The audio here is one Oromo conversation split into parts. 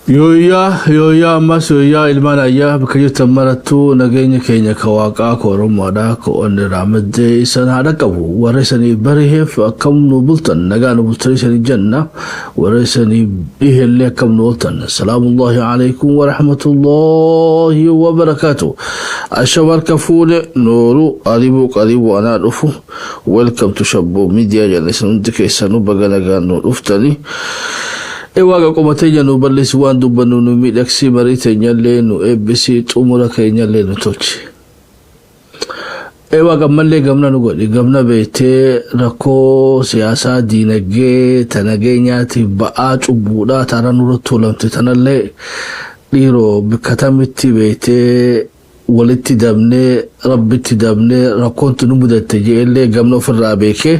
Yooyyaa yooyyaa ammas yooyyaa ilmaan ayyaa bakka jirtan marattuu nageenya keenya ka waaqaa ka oromoodha ka onni irraa maddee isan haa dhaqqabu warra isanii bariheef akkam nu bultan nagaa nu bultanii isanii jenna warra isanii dhihellee akkam nu ooltan salaamullahi alaikum wa rahmatullahi wa barakaatu asham harka fuune nooru aribuu qaribuu anaa dhufu Welcome to Shabboo Media jenna isin hundi keessanuu baga nagaan nu dhuftani. E waaqa qoma teenya nu bal'isi waan dubbannu nu miidhagsi marii teenyallee nu eebbisi xumura keenyallee nu tolchi. E waaqa ammallee gamna nu godhi gamna beektee rakkoo siyaasaa diinagdee ta nageenyaatiif ba'aa cubbuudhaa taana nurra tuulamte tanallee dhiiroo bikka tamitti beektee walitti dabnee rabbitti dabnee rakkoontu nu mudatte je'ellee gamna ofirraa beekee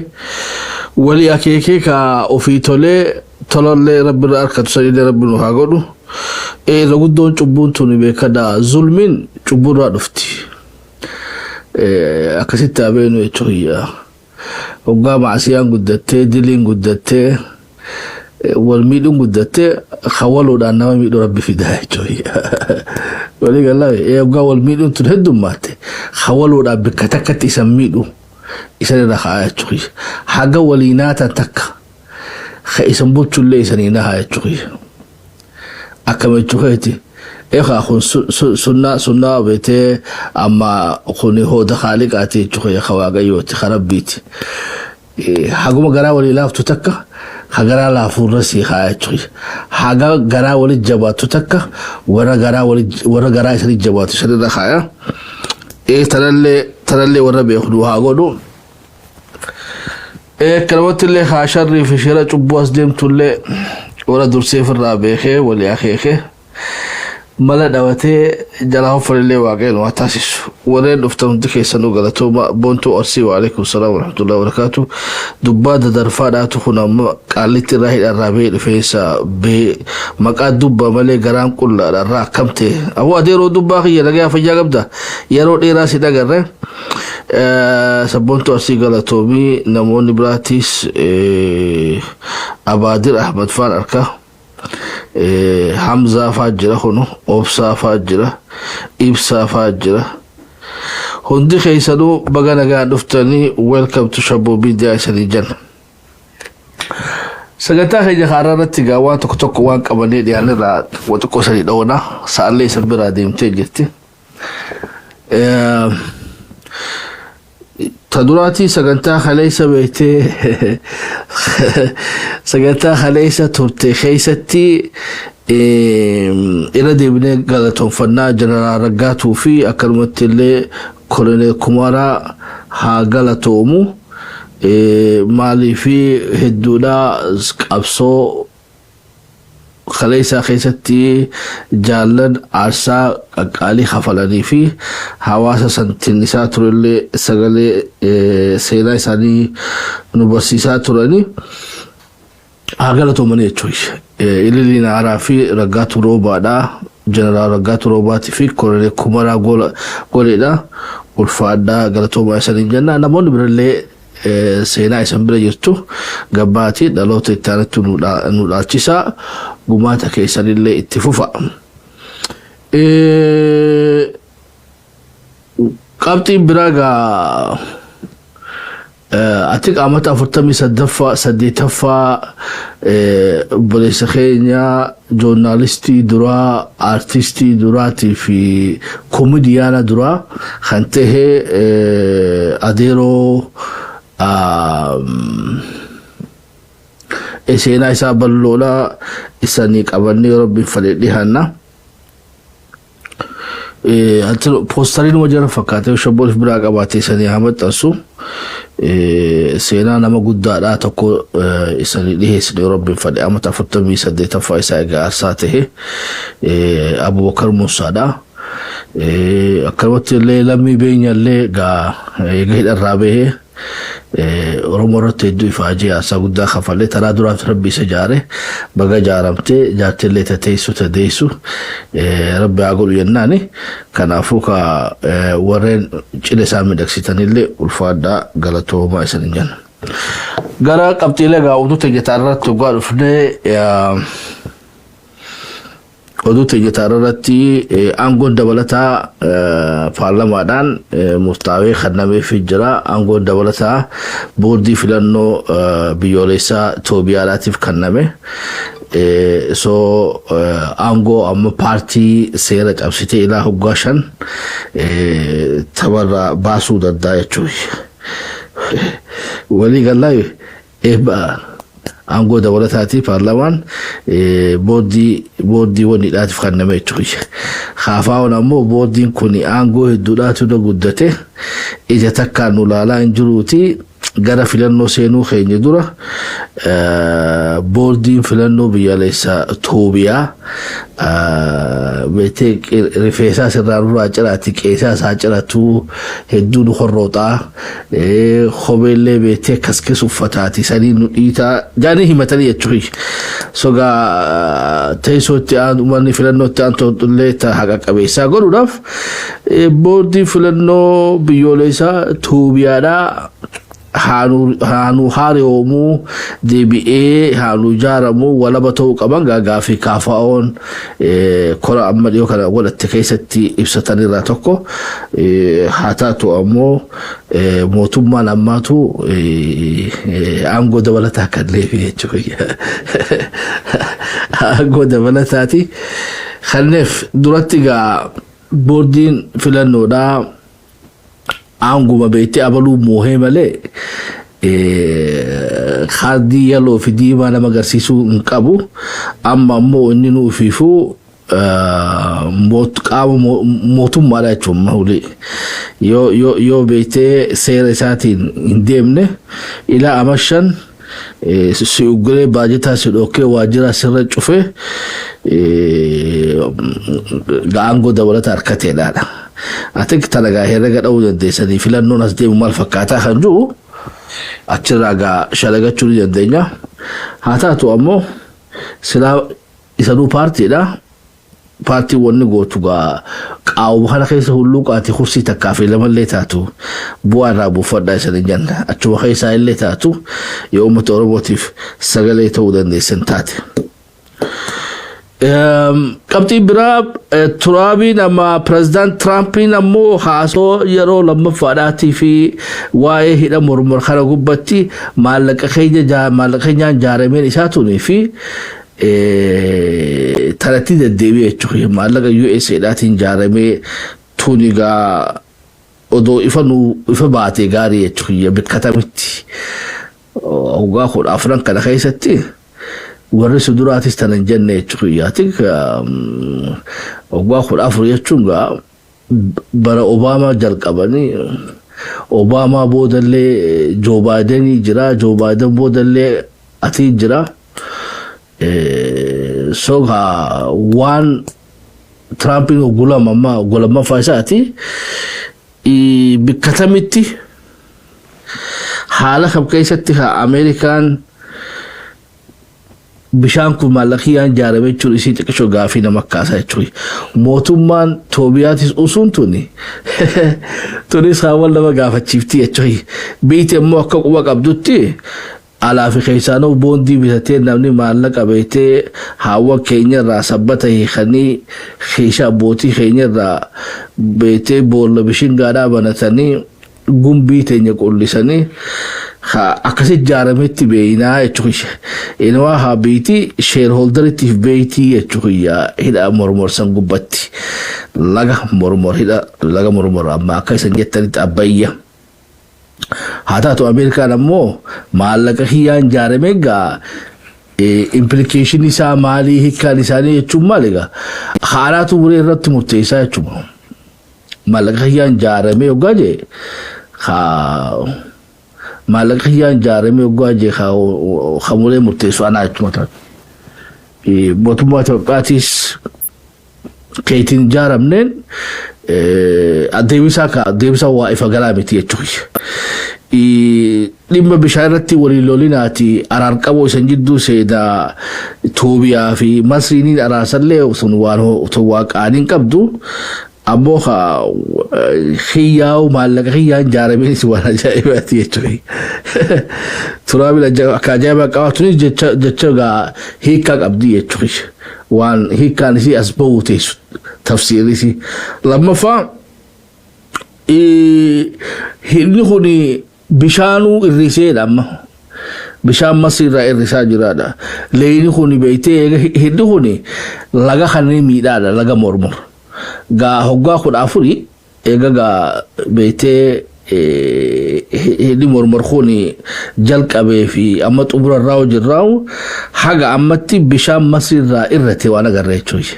walii akeekee ka ofii tolee tolallee rabbirra arkatu sanillee rabbi nu haa godhu. Irra guddoon cubbuun tuni beekadha zulmiin cubburraa dhufti. Akkasitti haa beeknu jechuudha. Hoggaa macsiyaan guddattee diliin guddattee wal miidhuun guddattee kawwaluudhaan nama miidhuu rabbi fidaa jechuudha. Walii galaa hoggaa wal miidhuun tun heddummaatte kawwaluudhaan bikka takkatti isan miidhu isan irra ka'aa jechuudha. Haga walii naatan takka ka isan bulchullee isanii nahaa jechuudha. Akkam jechuu keeti ekaa kun sunnaa sunnaa beetee amma kun hooda kaaliqaati jechuu kiyya ka waaqayyooti ka rabbiiti. Haguma garaa walii laaftu takka ka garaa laafuurra sii kaa jechuu kiyya. Haga garaa wali jabaattu takka warra garaa wali warra garaa isanii jabaatu isanirra kaaya. Tanallee tanallee warra beeku nu haa godhu. Akkanumatti illee haa sharrii fi shira cubbuu as deemtu illee warra dursee ofirraa beekee walii akeekee mala dhawatee jalaa hoffan illee waaqayyoon waa taasisu. Warreen dhuftan hundi keessanuu galatooma boontuu arsii wa alaikum salaam wa rahmatullahi wa barakaatu. Dubbaa dadarfaadhaatu kun amma qaallitti irraa hidha irraa bahee dhufee isa bahee maqaa dubbaa malee garaan qullaadha irraa akkam ta'e. Aboo adeeroo dubbaa kiyya nagaa fayyaa qabda yeroo dheeraa si dhagarre. Sabboontuu Arsii galatoomii namoonni biraatiis Abaadir Ahmad faan arka. Hamzaa faa jira kunu Obsaa faa jira Ibsaa faa jira. Hundi keessanuu baga nagaan dhuftanii welcome to Shabboo Media isanii jenna. Sagantaa keenya haaraa irratti egaa waan tokko tokko waan qabannee dhiyaanne irraa waa xiqqoo sanii dhoona. Sa'allee isin biraa deemtee jirti. Ta duraatii sagantaa kaleessa beektee sagantaa kaleessa turte keessatti irra deebinee galatoonfannaa jeneraal Raggaatuu fi akkanumatti illee koloneel Kumaraa haa galatoomu. Maaliif hedduudha qabsoo kaleessaa keessatti jaallan aarsaa qaqqaalii kafalanii fi hawaasa san tinnisaa turellee sagalee seenaa isaanii nu barsiisaa turanii haa galatoomanii jechuudha. Ililiin Aaraa fi Raggaatu Roobaadha. Jeneraal Raggaatu Roobaatii fi Koloneel Kumaraa Goleedha. Ulfaadhaa galatoomaa isaniin jenna. Namoonni birallee seenaa isan bira jirtu gabbaati dhaloota itti aanutti nu dhaalchisaa gumaata keessanillee itti fufa. Qabxiin biraa gaa ati qaamata afurtamii saddaffaa saddeetaffaa obboleessa keenya joornaalistii duraa aartistii duraatii fi komidiyaana duraa kan ta'e adeeroo seenaa isaa bal'oodha isanii qabannee rabbiin fadhe dhihaanna. Poostariin uma jara fakkaatee shabboon of biraa qabaatee isanii haa maxxansu. Seenaa nama guddaadhaa tokko isanii dhiheessine yoo rabbiin fadhe amata 48ffaa isaa egaa aarsaa ta'e Abubakar Muusaadha. Akkanumatti illee lammii beenya illee egaa eega hidharraa bahee Oromoo irratti hedduu ifaajee aarsaa guddaa kafalee taraa duraaf rabbi isa jaare baga jaaramtee jaartillee ta teessu ta deessu rabbi haa godhu jennaani kanaafuu ka warreen cidha isaa midhagsitanillee ulfaadhaa galatoomaa isin jenna. Gara qabxiilee gaa utuu teenya irratti dhugaa dhufnee. Oduu teenya irratti aangoon dabalataa paarlamaadhaan murtaawee kennameefii jira. Aangoon dabalataa boordii filannoo biyyoolessaa Itoophiyaadhaatiif kenname. So aangoo amma paartii seera cabsitee ilaa hoggaa 5 tabarraa baasuu danda'a jechuudha. Walii galaa eebba aangoo dabalataati paarlamaan boordii wanniidhaatiif kenname jechuudha. Haafaawwan ammoo boordiin kun aangoo hedduudhaatu irra guddate, ija takkaan nu laalaa hin jiruuti, gara filannoo seenuu keenya dura boordiin filannoo biyyaalessaa Toobiyaa beetee rifeensaa sirraa nurraa ciraati, qeesaa isaa ciratu, hedduu nu horrooxaa, kopheellee beetee kaskes uffataati, sanii nu dhiitaa jaanii himatanii jechuudha. Sogaa teessootti aanu manni filannootti aantu illee haqa qabeessaa godhuudhaaf boordii filannoo biyyoolessaa Toobiyaadhaa haanuu haariyoomuu, deebi'ee haanuu ijaaramuu, walaba ta'uu qaban gaafii KFO'n kora amma dhiyoo kana godhatte keessatti ibsatanirraa tokko. Haa taatu ammoo mootummaan ammaatu aangoo dabalataa kenneefi jechuudha. Aangoo dabalataati. Kanneef duratti gaa boordiin filannoodhaa aanguma beektee abaluu moohee malee kaardii yellow fi diimaa nama agarsiisuu hin qabu. Amma ammoo inni nuufiifuu qaama mootummaadha jechuun mahuli. Yoo beektee seera isaatiin hin deemne, ilaa ama 5 si ugguree, baajetaa si dhokkee, waajjira sirra cufee, aangoo dabalata harkateedhaadha. Ati tana herrega dha'uu dandeessanii, filannoon as deemu maal fakkaataa kan jiru achirraa gaa shalagachuu ni dandeenya. Haa taatu ammoo silaa isanuu paartiidha. Paartiin wanni gootu gaa qaawuma kana keessa hulluuqaati, kursii takkaa fi lamallee taatu bu'aa irraa buufadhaa isanii jenna. Achuma keessaa illee taatu yoo uummata Oromootiif sagalee ta'uu dandeessan taate. Qabxiin biraa, Turaabiin amma pirezidaant Tiraampiin ammoo haasoo yeroo lammaffaadhaatii fi waa'ee hidha mormor kana gubbatti maallaqa keenya maallaqa keenyaan jaarameen isaa tunii fi tanatti deddeebi'e jechuudha. Maallaqa USAdhaatiin jaaramee tuni gaa odoo ifa nu ifa baatee gaarii jechuudha, bikkatamitti. Waggaa 14 kana keessatti warri si duraatis tana hin jenne jechuudha. Waggaa 14 jechuun gaa bara Obaamaa jalqabanii, Obaamaa boodallee Joo Baayidenii jira, Joo Baayiden boodallee atii jira. So gaa waan Tiraampiin hoggulama amma hoggulammaffaa isaati bikkatamitti haala kam keessatti haa Ameerikaan bishaan kun maallaqiyyaan ijaarame jechuun isii xiqqishoo gaafii nama kaasaa jechuudha. Mootummaan Toobiyaatis usuun tuni tunis haawwan nama gaafachiifti jechuudha. Biyyi immoo akka quba qabdutti alaa fi keessaanuu boondii bitatee, namni maallaqa beektee haawwan keenya irraa sabbata hiikanii, keeshaa abbootii keenya irraa beektee boolla bishingaadhaa banatanii, gumbii teenya qullisanii akkasi ijaarametti beeynaa jechuudha. Inuma haa biiti shareholderittiif beeytii jechuudha hidha mormorsan gubbatti. Laga mormor, hidha laga mormor amma akka isan jettanitti Abbayya. Haa taatu Ameerikaan ammoo maallaqa kiyyaan ijaarame gaa implication isaa maalii, hiikkaan isaanii jechuun maali egaa haalaatu muree irratti murteessaa jechuudha. Maallaqa kiyyaan ijaaramee yoggaa jee, maallaqa kiyyaan ijaaramee yoggaa jee, haa muree murteessu anaa jechuudha. Mootummaa Itoophiyaatis keetiin ijaaramneen adeemsaa ka adeemsa waa ifa galaa miti jechuudha. Dhimma bishaan irratti waliin lolinaati araar qaboo isan jidduu seenaa Toobiyaa fi Masriiniin araarsallee sun waan waa qaaniin qabdu, ammoo xiyyaa'u maallaqa xiyyaan ijaarameenis waan ajaa'ibaati jechuudha. Turaabin akka ajaa'ibaa qabaatunis jecha jecha gaa hiikaa qabdi jechuudha. Waan hiikkaan isii as bahu teessu tafsiirri isii. Lammaffaa, hidhni kun bishaanuu irriseedha amma. Bishaan Masrii irraa irrisaa jiraadha. Leeyni kun beektee, hidhni kun laga kanneen miidhaadha, laga Mormor. Gaa hoggaa 14 eega gaa beektee hidhi Mormor kun jalqabee fi amma xumura irraa hojirraa haga ammatti bishaan Masrii irraa irrate waan agarre jechuudha.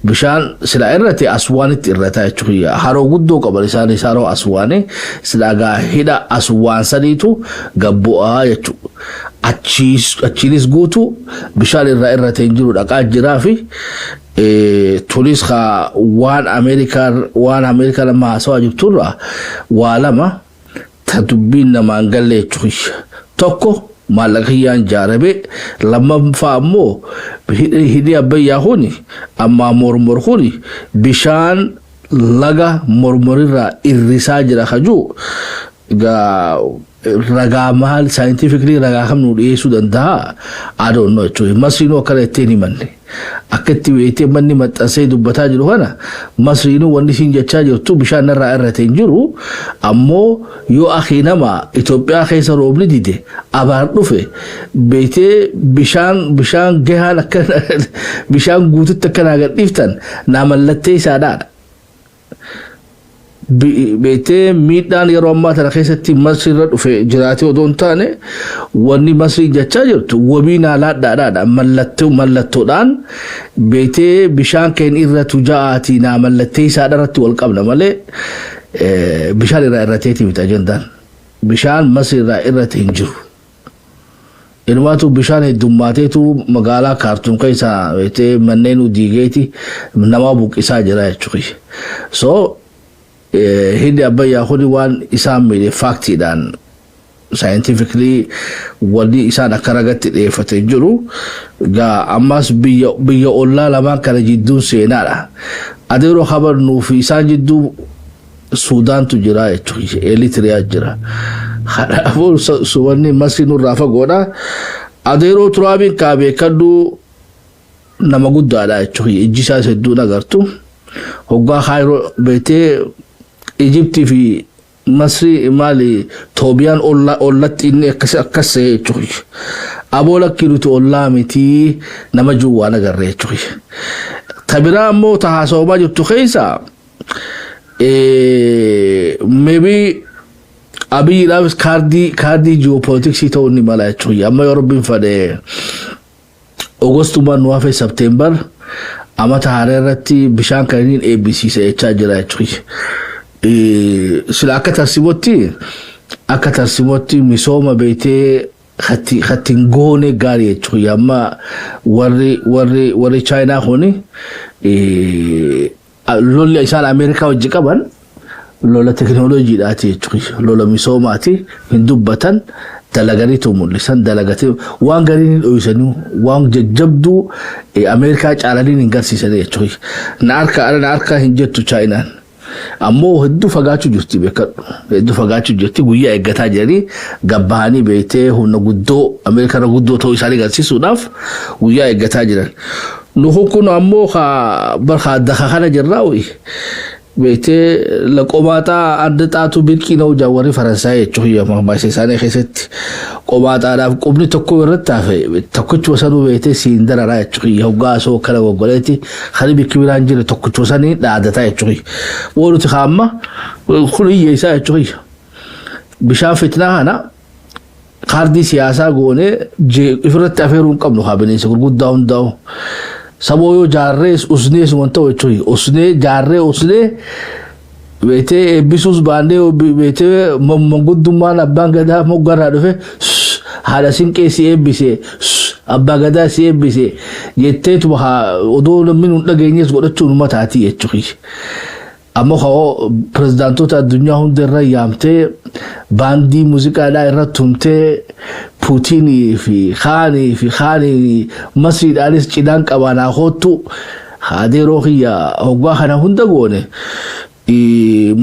Bishaan sila irrate Aswaanitti irrata jechuudha. Haroo guddoo qaban isaanis, haroo Aswaanii sila gaa hidha Aswaan saniitu gabbu'aa jechuudha. Achiinis guutuu bishaan irraa irrate hin jiru, dhaqaa jiraa fi tunis kaa waan Ameerikaan amma haasawaa jirturraa waa lama ta dubbiin namaan galle jechuudha. Tokko, maallaqa kiyyaan jaarame. Lammaffaa ammoo, hidhi Abbayyaa kuni amma Mormor kuni bishaan laga Mormorirraa irrisaa jira kajuu gaa ragaa maal, scientifically ragaa kam nu dhiyeessuu danda'a? I don't know jechuudha. Masriinuu akkana ittiin himanne. Akka itti beektee manni maxxansee dubbataa jiru kana, Masriinuu wanni isiin jechaa jirtu bishaan irraa irrate hin jiru. Ammoo yoo akii nama Itoophiyaa keessa roobni dide, abaar dhufe, beektee bishaan gahaan akka bishaan guututti akka naa gadhiiftan naa mallattee isaadhaadha. Beektee miidhaan yeroo ammaa tana keessatti Masri irra dhufe jiraatee odoo hin taane, wanni Masri jechaa jirtu wabii naa laadhaadhaadha. Mallattoodhaan beektee bishaan keenya irratu ja'aatii naa mallattee isaadha irratti wal qabna malee bishaan irraa irrateeti miti ajandaan. Bishaan Masri irraa irrate hin jiru. Inumaatu bishaan heddummaateetu magaalaa Kaartuum keessaa beektee manneen diigeeti nama buqqisaa jira jechuudha. So hidhi Abbayyaa kuni waan isaan miidhe factiidhaan, scientifically wanni isaan akka ragatti dhiyeeffate jiru. Gaa ammas biyya ollaa lamaan kana jidduun seenaadha. Adeeroo kabannuu fi isaan jidduu Suudaantu jira jechuudha. Eritiriyaa jira. Kanaafuu wanni Masri nurraa fagoodha. Adeeroo Turaabiin kaa beekadhu, nama guddaadha jechuudha. Ijji isaas hedduun agartu. Hoggaa Kaayiroo beektee Ijiptii fi Masri maali Toobiyaan ollatti inni akkas akkas ta'e jechuudha. Aboo lakkii, nuti ollaa mitii nama jiru waan agarre jechuudha. Ta biraa ammoo ta haasawamaa jirtu keessa maybe Abiyyiidhaafis kaardii geopolitics ta'uu ni mala jechuudha. Amma yoo Rabbiin fedhe Ogostumaan nu hafe, September amata haaraa irratti bishaan kan inni eebbisiisa jechaa jira jechuudha. Sila akka tarsimootti misooma beektee hattiin goone gaarii jechuudha. Amma warri Chaayinaa kuni lolli isaan Ameerikaa wajji qaban lola teknooloojiidhaati jechuudha. Lola misoomaati hin dubbatan, dalaganiitu mul'isan, dalagatee waan gariin hin dho'isanii, waan jajjabduu Ameerikaa caalanii hin garsiisanii jechuudha. Na harka na harka hin jettu Chaayinaan. Ammoo hedduu fagaachuu jirti, beekadhu. Hedduu fagaachuu jirti, guyyaa eeggataa jiranii gabbahanii beektee humna guddoo Ameerikaa irra guddoo ta'uu isaanii agarsiisuudhaaf guyyaa eeggataa jiran. Nu kun ammoo barka daka kana jirraa beektee qomaxaa adda xaatu birqii na'u jaa warri Faransaay jechuun mammaaksa isaanii keessatti, qomaxaadhaaf qubni tokko irratti hafe tokkichuma sanuu beektee siin dararaa jechuun hoggaa asoo kana goggoleetti kan bikki biraan jire tokkichuma sanii dhaadataa jechuun. Waan nuti kaamma kun hiyyeessaa jechuun bishaan fitnaa kana kaardii siyaasaa goonee ifirratti afeeruu hin qabnu haa bineensa gurguddaa hundaa'u. Saboo yoo jaarree usnee waan ta'u jechuun usnee jaarree usnee beetee eebbisuus baannee beetee manguddummaan abbaan gadaa moggarraa dhufe haadha sinqee si eebbise, abbaa gadaa si eebbise jetteetuma haa odoo namni nun dhageenyes godhachuun mataatii jechuudha. Ammoo hoo pirezidaantoota addunyaa hunda irra yaamtee, baandii muuziqaadhaa irra tumtee, Puutinii fi kaanii fi kaanii Masriidhaanis cidhaan qabaanaa koottu adeeroo kiyya, hoggaa kana hunda goone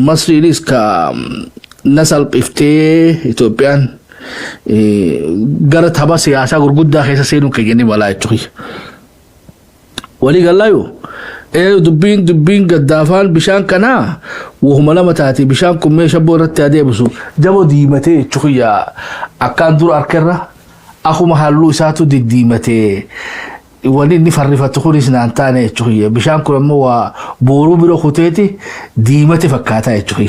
Masriinis ka na salphiftee Itoophiyaan gara tapha siyaasaa gurguddaa keessa seenuu keenya ni malaa jechuudha. Walii gallaayu. Dubbiin gaddaafaan bishaan kanaa wahuma lama taate. Bishaan kun meeshaa shabboo irratti adeemsu jaboo diimatee jechuun akkaan dura harkarra akkuma halluu isaatu diddiimatee, wanni inni farrifatu kunis naan taane jechuun. Bishaan kun ammoo waa booruu bira kuteeti diimate fakkaata jechuun.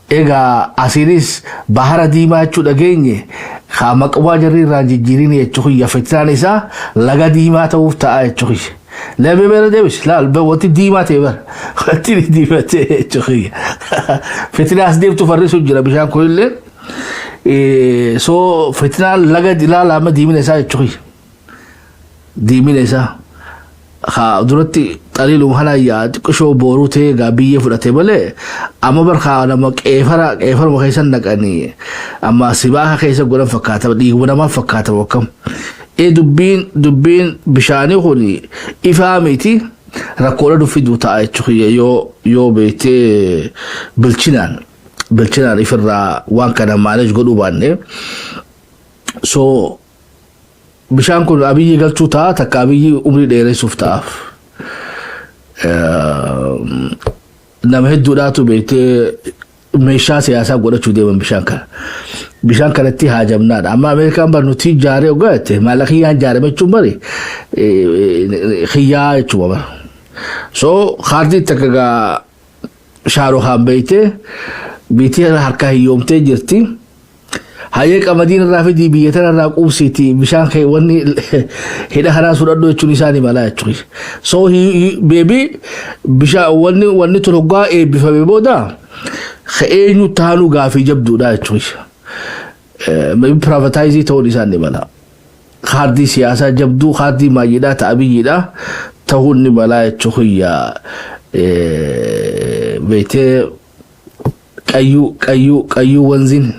Egaa asiinis Bahara Diimaa jechuu dhageenye, haa maqaa jarri irraan jijjiirin jechuun, fitinaan isaa Laga Diimaa ta'uuf ta'a jechuun. Lamee bira deebis laal, wanti diimaa ta'e bara wanti diimatee jechuun. Fitinaas deemtu farrisu jira bishaan kunillee. So fitinaan laga ilaala amma diimina isaa jechuun. Diimina isaa. Haa duratti xaliiluma kana yaa xiqqishoo booruu ta'ee egaa biyyee fudhate malee, amma barkaa nama qeefara qeefaruma keessa naqanii amma sibaaha keessa godhan fakkaata, dhiiguma namaa fakkaata akkam. Dubbiin bishaanii kun ifaa miti, rakkoodha fiduu ta'a jechuudha yoo beektee bilchinaan ifirraa waan kana manage godhuu baanne. So bishaan kun Abiyyi galchuu ta'a, takka Abiyyi umrii dheeressuuf ta'aaf. Nama hedduudhaatu beektee meeshaa siyaasaa godhachuu deeman bishaan kana. Bishaan kanatti haajamnaadha. Amma Ameerikaan bar nuti ijaaree ogaa jette, maallaqa kiyyaan ijaarame jechuun bari kiyyaa jechuudha bara. So kaardii takka gaa Shaaroo kaan beektee biitii harkaa hiyyoomtee jirti. Hayyee, qamadiin irraa fidii biyya tana irraa quubsiiti, bishaan kee wanni hidha kanaa fudhadhu jechuun isaanii malaa jechuudha. So beebii bishaan wanni tun hoggaa eebbifame booda eenyu taanuu gaafii jabduudha jechuudha. Maybe privatize ta'uun isaan ni mala. Kaardii siyaasaa jabduu, kaardii maayyiidhaa ta'a biyyiidhaa ta'uun ni mala jechuudha. Beektee qayyuu wanziin.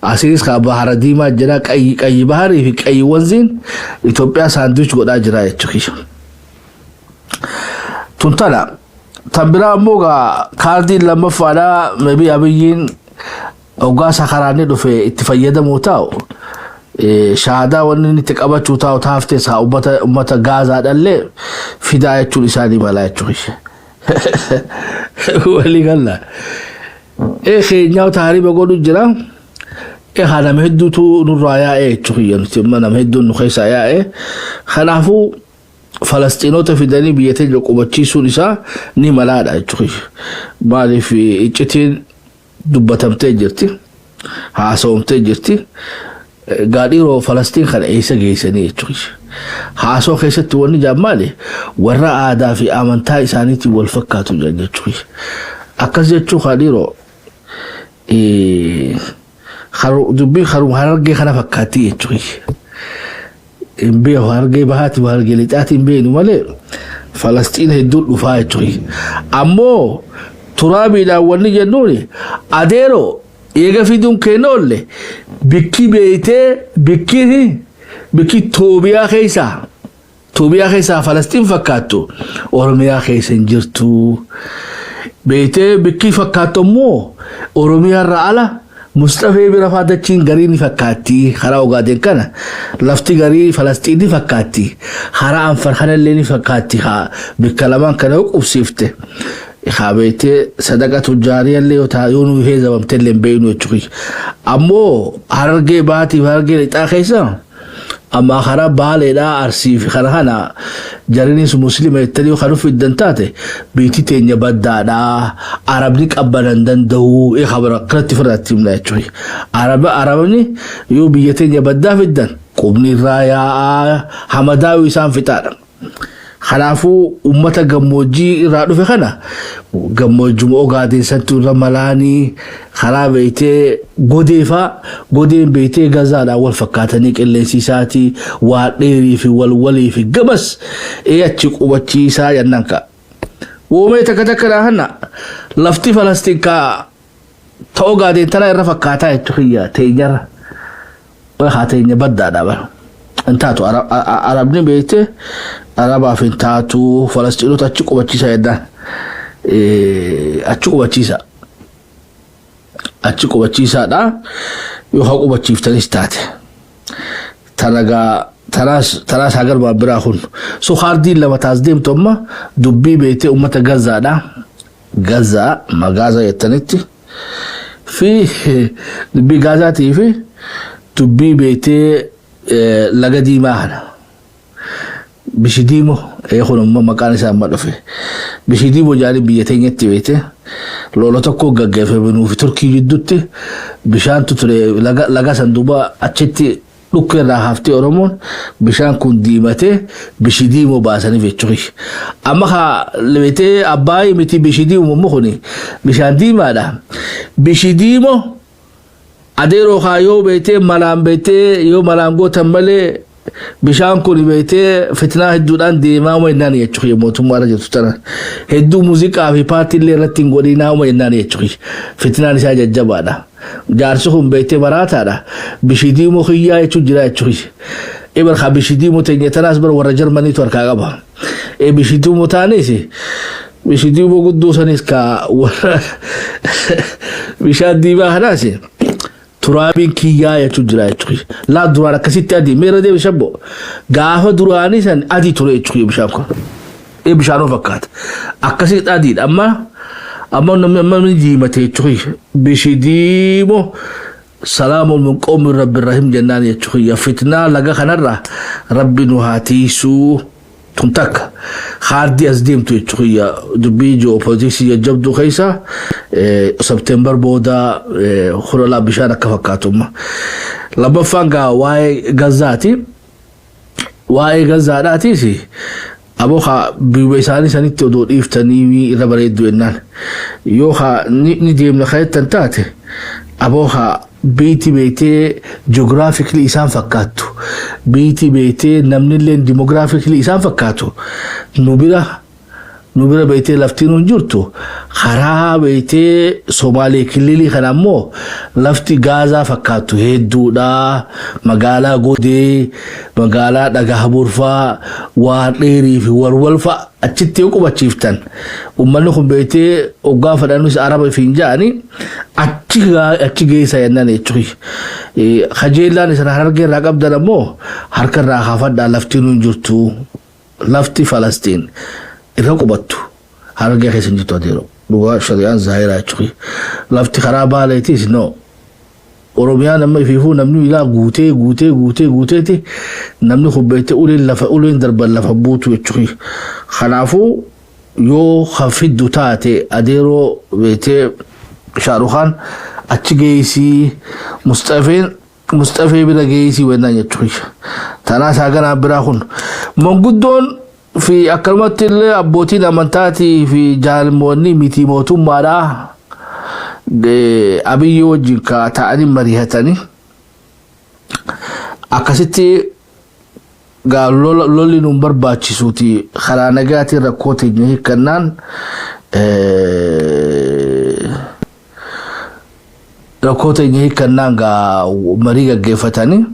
Asinis ka Bahara Diimaa jira, qayyi baharii fi qayyi wanziin Itoophiyaa sandwich godhaa jira jechuudha. Tun tana. Tan biraa immoo gaa kaardiin lammaffaadhaa, maybe Abiyyiin hoggaa sakaraanni dhufe itti fayyadamuu taa'u, shaadaa wanni inni itti qabachuu taa'u taaftes haa ummata Gaazaadhallee fidaa jechuun isaanii malaa jechuudha. Walii galla. Keenyaa taariba godhu jira. Haa nama hedduutu nurraa yaa'ee jechuudha, nuti amma nama hedduun nu keessaa yaa'ee. Kanaafuu Falastiinota fidanii biyya teenya qubachiisuun isaa ni malaadha jechuudha. Maaliif, iccitiin dubbatamtee jirti. Haasawamtee jirti. Gaadhiiroo Falastiin kana eessa geessanii jechuudha. Haasoo keessatti wanni jaan maali? Warra aadaa fi amantaa isaaniitiin wal fakkaatu jiran jechuudha. Akkas jechuun gaadhiiroo dubbiin haruma Harargee kana fakkaatti jechuudha. Hin beeku, Harargee Bahaati Harargee Lixaati hin beeknu malee, Falastiin hedduun dhufaa jechuudha. Ammoo turaabiidhaan wanni jennuun, adeeroo, eega fiduun keenya oolle, bikki beeytee bikki Toobiyaa keessaa Falastiin fakkaattu Oromiyaa keessa hin jirtu. Beeytee bikki fakkaattu immoo Oromiyaa irraa ala Mustafee bira faa dachiin garii ni fakkaatti. Karaa Ogaadeen kana lafti garii Falastiin ni fakkaatti, karaa Anfar kanallee ni fakkaatti. Haa bikka lamaan kana yoo qubsiifte, haa beektee sadaqa tujjaariyallee yoo taa yoo nu heezamamte illee hin beeknu jechuudha. Ammoo Harargee Bahaatiif Harargee Lixaa keessa amma karaa Baaleedhaa, Arsii fi kana jarinis Muslima jettanii kan fiddan taate, biitti teenya baddaadhaa, Arabni qabbanan danda'u kabara akkanatti ofirratti himna jechuudha. Arabni yoo biyya teenya baddaa fiddan qubni irraa yaa'aa, hamadaa'uu isaan fixaadha. Kanaafuu uummata gammoojjii irraa dhufe kana gammoojjuma Ogaadeen santu irra malaanii, karaa beeytee godee faa, godeen beeytee Gazaadhaan wal fakkaatanii, qilleensi isaatii waa dheerii fi walwalii fi gamas ee achi qubachiisaa jennaan ka'a. Woomee takka takka dhaa hanna lafti Falastiin kaa ta Ogaadeen tana irra fakkaataa jechuudha teenyarra. Haa teenya baddaadha bara. Hin taatu, Arabni beekte Arabaaf hin taatu, Falastiinota achi qubachiisa jennaan. Achi qubachiisa. Achi qubachiisaadha. Yoo haa qubachiiftanis taate. Tanagaa Tanaas hagar biraa kun. So haardiin lama taas deemtu amma dubbii beektee uummata Gazaadha. Gazaa magaaza jettanitti fi dubbii Gaazaatii fi dubbii beektee laga diimaa kana. Bishidiimo kun immoo maqaan isaa amma dhufe. Bishidiimo jaanii biyya teenyatti beekte lola tokko gaggeeffame nuufi Turkii gidduutti bishaantu ture. Laga san duuba achitti dhukkee irraa haftee Oromoon bishaan kun diimatee bishidiimoo baasaniif jechuudha. Amma haa beektee Abbaayii miti, bishidiimo immoo kuni bishaan diimaadha. Bishidiimo adeeroo haa yoo beektee malaan beektee yoo malaan gootan malee bishaan kun beektee fitnaa hedduudhaan deemaa uma jennaan jechuudha. Mootummaa irra jirtu tana hedduu muuziqaa fi paartiillee irratti hin godhinaa uma jennaan jechuudha. Fitnaan isaa jajjabaadha. Jaarsi kun beektee maraataadha. Bishidiimoo kiyyaa jechuun jira jechuudha. Ibar haa bishidiimoo teenya tanaas bara warra Jarmaniitu harkaa qaba. E bishidiimoo taanis bishidiimoo guddoo sanis ka warra bishaan diimaa kanaas turaabiin kiyyaa jechuun jira jechuudha. Laa duraan akkasitti adii meera deebi shabbo gaafa duraanii san adii ture jechuudha bishaan kun. Ee bishaanoo fakkaata. Akkasitti adiidha, amma namni amma ni diimate jechuudha. Bishidiimoo salaamun min qawmi rabbi rahim jennaan jechuudha. Fitnaa laga kanarraa rabbi nu haa tiisuu. Tun takka haardii as deemtu jechuudha. Dubbii ji'oopolitiksii jajjabduu keessa September booda hulolaa bishaan akka fakkaatu. Lammaffaan gaa waa'ee Gazaati. Waa'ee Gazaadhaatiis aboo haa biyya isaanii sanitti odoo dhiiftanii irra bareeddu jennaan. Yoo haa ni deemna kajettan taate, aboo haa biiti beektee geographically isaan fakkaattu, biiti beektee namnillee demographically isaan fakkaatu, nu bira beektee laftiin hin jirtu. Karaa beektee Somaalee kililii kana ammoo lafti Gaazaa fakkaattu hedduudha. Magaalaa Godee, magaalaa Dhagaa Burfaa, waan dheerii fi warwal fa'a achitti yoo qubachiiftan, uummanni kun beektee hoggaa fedhanus Araba ifiin ja'anii achi geessa jennaan jechuudha. Kajeellaan isin Harargee irraa qabdan ammoo harka irraa kaafadhaa, laftiin hin jirtu. Lafti Falastiin irra qubattu Harargee keessa hin jirtu adeero. Dhugaa shari'aan zaahiraa jechuudha. Lafti karaa Baaleetiis no. Oromiyaan amma ifiifuu namni ilaa guutee guutee guutee guuteeti, namni kun beektee uleen lafa uleen darban lafa buutu jechuudha. Kanaafuu yoo kan fiddu taate, adeeroo beektee Shaarukaan achi geessii, Mustafeen Mustafee bira geessii wennaan jechuudha. Tanaas haganaa biraa kun manguddoon fi akkanumatti illee abbootiin amantaatii fi jaalmoonni miti mootummaadhaa Abiyyi wajjin ka ta'anii mari'atanii akkasitti gaa lolli nuun barbaachisuuti, karaa nagaatiin rakkoo teenya hiikkannaan, rakkoo teenya hiikkannaan gaa marii gaggeeffatanii.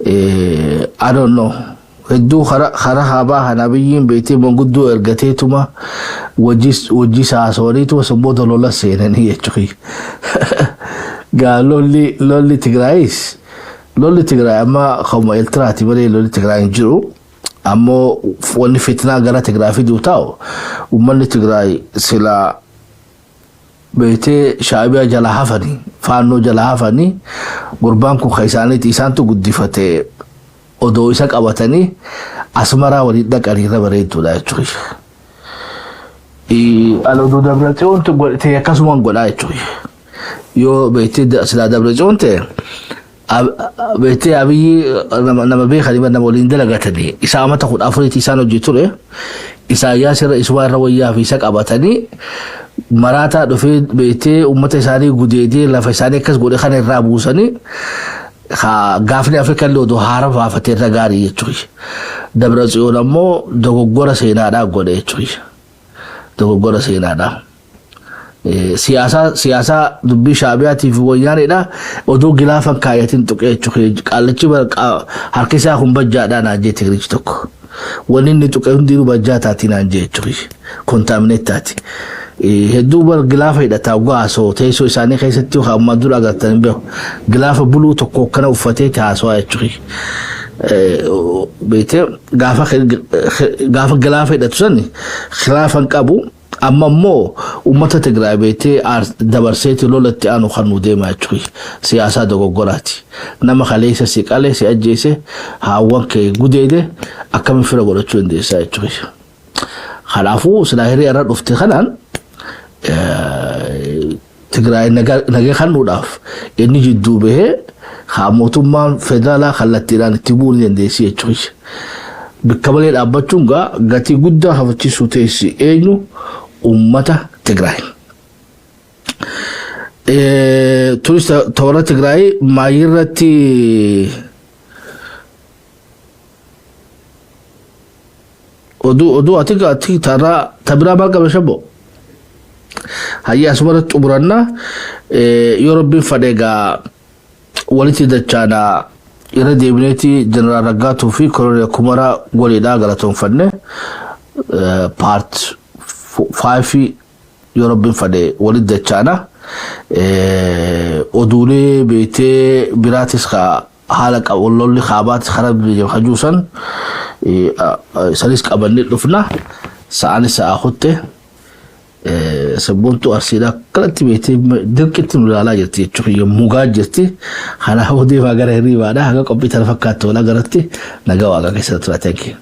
I don't know, hedduu kara haabaa kana biyyiin beektee manguddoo ergateetuma wajji saasawaniituma san booda lola seenanii jechuudha. Gaa lolli Tigraayis, lolli Tigraay amma kanuma Eertiraati malee lolli Tigraay hin jiru. Ammoo wanni fitnaa gara Tigraay fiduu taa'u, uummanni Tigraay silaa beektee Shaabiyaa jala hafanii, Faannoo jala hafanii, gurbaan kun kan isaaniiti, isaantu guddifate, odoo isa qabatanii Asmaraa waliin dhaqanii irra bareedduudha jechuudha. Ani oduu Dabratsiyoon ta'e akkasumaan godhaa jechuudha. Yoo beektee silaa Dabratsiyoon ta'e, beektee Abiyyi nama beekanii nama waliin dalagatanii isaa amata 14tti isaan hojii ture, Isaayyaas irra isumaa irra wayyaa fi isa qabatanii maraataa dhufee beektee uummata isaanii gudeedee lafa isaanii akkas godhe kana irraa buusanii gaafni Afrikaa illee odoo haara baafatee irra gaarii jechuudha. Dabra Tsiyoon ammoo dogoggora seenaadhaa godhe jechuudha. Dogoggora seenaadhaa. Siyaasaa dubbii Shaabiyaatiif wayyaanidha. Odoo gilaafan kaayatiin tuqee jechuudha. Qaallichi harki isaa kun bajjaadhaa naan jee Tigirichi tokko. Wanni inni tuqe hundinuu bajjaa taati naan jee jechuudha. Contaminate taati. Hedduu bar gilaafa hidhataa haasoo teessoo isaanii keessatti yookaan ammaa dura agartan hin beeku. Gilaafa buluu tokko akkana uffatee haasawaa jechuudha. Beetee gaafa gaafa gilaafa hidhatu sani khilaafa hin qabu. Amma immoo uummata Tigraay beektee dabarseeti lola itti aanu kan nu deema jechuudha. Siyaasaa dogoggoraati. Nama kaleessa si qale, si ajjeese, haawwan kee gudeede akkamiin fira godhachuu dandeessaa jechuudha. Kanaafuu silaa hiree irra dhufte kanaan Tigraay nagaa kennuudhaaf inni jidduu bahee haa mootummaan federaalaa kallattiidhaan itti bu'uu ni dandeessi jechuudha. Bikka malee dhaabbachuun gaa gatii guddaa kafachiisuu teessi eenyu uummata Tigraay. Tunis toora Tigraay maayirratti oduu oduu ati ati tarraa tabiraa maal qabda shabbo? Hayya, asumarratti xumuranna. Yoo Rabbiin fadhe egaa walitti dachaana. Irra deebineeti Jeneraal Raggaatuu fi Koloneel Kumaraa goliidhaa galatoonfanne. Part 5 yoo Rabbiin fadhe walitti dachaana. Oduulee beektee biraatis ka haala lolli kaabaatis karaa hajuusan sanis qabannee dhufna. Sa'aanis sa'a kutte. Sabboontuu Arsiidhaa akkanatti beektee dirqitti nu ilaalaa jirti jechuudha. Yommuu gaa jirti. Kanaafuu deemaa gara hirriibaadha. Haga qophii tana fakkaattu walaa garatti nagaa Waaqaa keessa tura. Thank you.